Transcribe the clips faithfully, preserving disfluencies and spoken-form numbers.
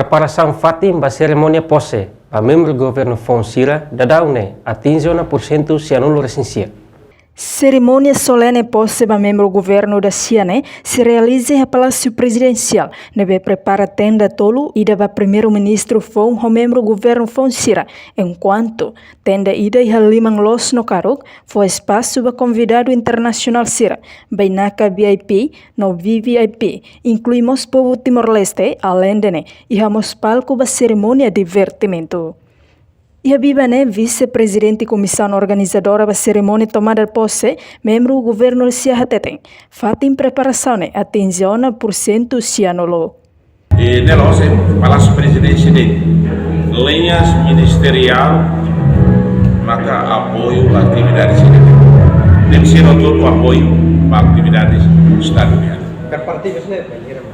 Preparasaun fatin ba serimónia pose ba membru governu foun sira daudaun ne'e atinje ona pursentu sianulu resin sia. Serimónia solene pose ba membru governu dasia ne'e sei realiza iha Palásiu Prezidensiál, ne'ebé prepara tenda tolu, ida ba primeiru-ministru foun ho membru governu foun sira, enkuantu tenda ida iha liman loos no karuk fó espasu ba konvidadu internasionál sira, bainaka V I P no V V I P, inklui mós povu Timor-Leste, aleinde ne'e iha mós palku ba serimónia divertimentu. Iha biban ne'e, Vise-Prezidente Komisaun Organizadora ba serimónia tomada pose membru governu sira hateten, fatin preparasaun ne'e atinje ona pursentu sianulu. I ne'e la'ós iha Palásiu Prezidénsia de'it, liña ministeriál maka apoiu ba atividade sira. Deve ser todo o apoio ba atividade Estadu nian. Preparativus ne'e, Prezidiu?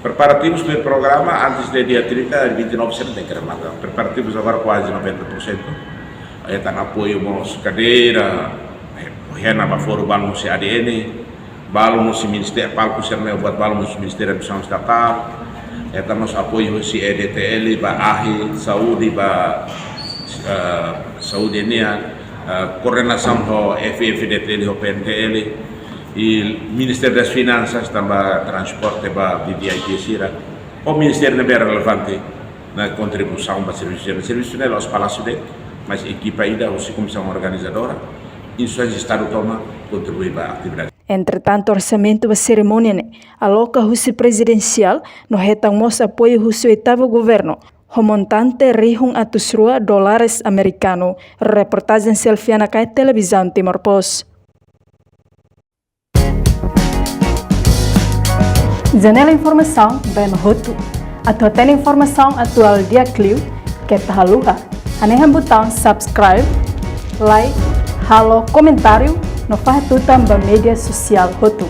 Preparativus ba programa antes de dia trinta, vinte e nove sempre tem que rematar. Preparativus agora quase noventa por cento. Hetan apoiu mós kadeira, eh, hena ba foru balu husi A D N, balu husi ministériu, palku sira ne'e buat balu husi Ministériu Misaun Estatál, hetan mós apoiu husi E D T L, ba ahi, saúde, ba, eh, saúde nian, eh, koordenasaun ho F F D T L, ho P N T L, i Ministériu das Finansas, tanba transporte ba V V I P sira, ho ministériu ne'ebé relevante, nia kontribuisaun ba servisu ne'e. Servisu ne'e la'ós Palásiu de'it, mas ekipa ida husi Komisaun Organizadora, instituisaun Estadu tomak kontribui ba atividade. Entretantu, orsamentu ba serimónia ne'e aloka husi Prezidensiál no hetan mós apoiu husi oitavu governu, ho montante rihun atus rua dólares amerikanu. Reportajen Selfiana Kai, Televizaun Timor Post. Janela informasaun ba ema hotu. Atu hatene informasaun atuál di'ak liu, keta haluha hanehan butaun subscribe, like, halo komentáriu no fahe tutan ba média sosiál hotu.